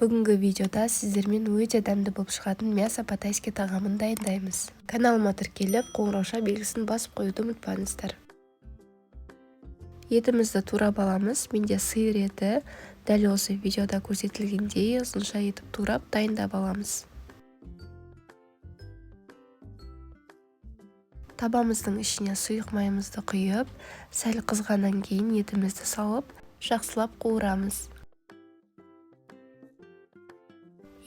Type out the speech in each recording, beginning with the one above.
Бүгінгі видеода сіздермен өте дәмді болып шығатын мясо по-тайски тағамын дайындаймыз. Каналыма тіркеліп, қоңырауша белгісін басып қоюды ұмытпаңыздар. Етімізді турап аламыз. Менде сиыр еті, дәл осы видеода көрсетілгендей ұзынша етіп турап дайындап аламыз. Табамыздың ішіне сұйық майымызды құйып, сәл қызғаннан кейін етімізді салып, жақсылап қуырамыз.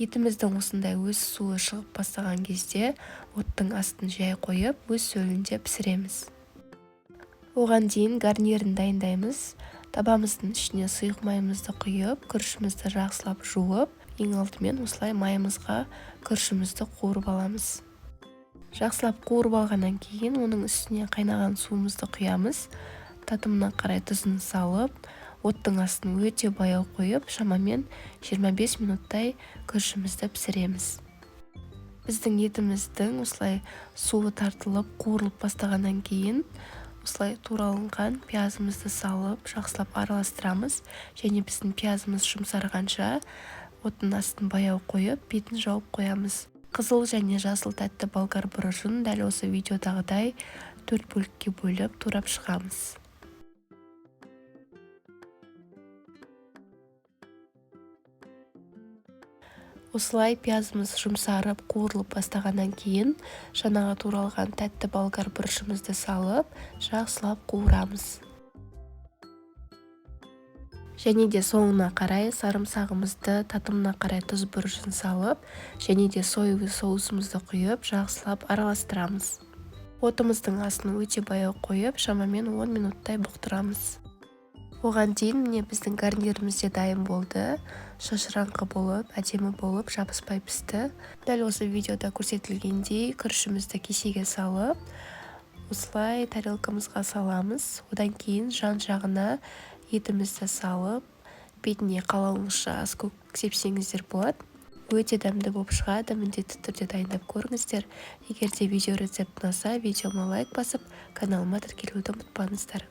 Етіміздің осындай өз суы шығып бастаған кезде оттың астын жай қойып, өз сөлінде пісіреміз. Оған дейін гарнирін дайындаймыз. Табамыздың ішіне сұйық майымызды құйып, күрішімізді жақсылап жуып, ең алдымен осылай майымызға күрішімізді қуырып аламыз. Жақсылап қуырып алғаннан кейін оның үстіне қайнаған суымызды құямыз. Татымына қарай тұзын салып, оттың астын өте баяу қойып, шамамен 25 минуттай күрішімізді пісіреміз. Біздің етіміздің осылай суы тартылып, қуырылып бастағаннан кейін осылай туралынған пиязымызды салып, жақсылап араластырамыз. Және біздің пиязымыз жұмсарғанша оттың астын баяу қойып, бетін жауып қоямыз. Қызыл және жасыл тәтті болгар бұрышын дәл осы видеодағыдай 4 бөлікке бөліп турап шығамыз. Осылай пиязымыз жұмсарып, қуырылып бастағаннан кейін жаңағы туралған тәтті болгар бұрышымызды салып, жақсылап қуырамыз. Және де соңына қарай сарымсағымызды, татымына қарай тұз бұрышын салып, және де соевый соусымызды құйып, жақсылап араластырамыз. Отымыздың астын өте баяу қойып, шамамен 10 минуттай бұқтырамыз. Оған дейін міне біздің гарниріміз де дайын болды. Шашыраңқы болып, әдемі болып, жабыспай пісті. Дәл осы видеода көрсетілгендей күрішімізді кесеге салып, осылай тарелкамызға саламыз. Одан кейін жан-жағына етімізді салып, бетіне қалауыңызша ас көк сепсеңіздер болады. Өте дәмді болып шығады, міндетті түрде дайындап көріңіздер. Егер де видео рецепт ұнаса, видеома лайк басып, каналыма тіркелуді ұмытпаңыздар.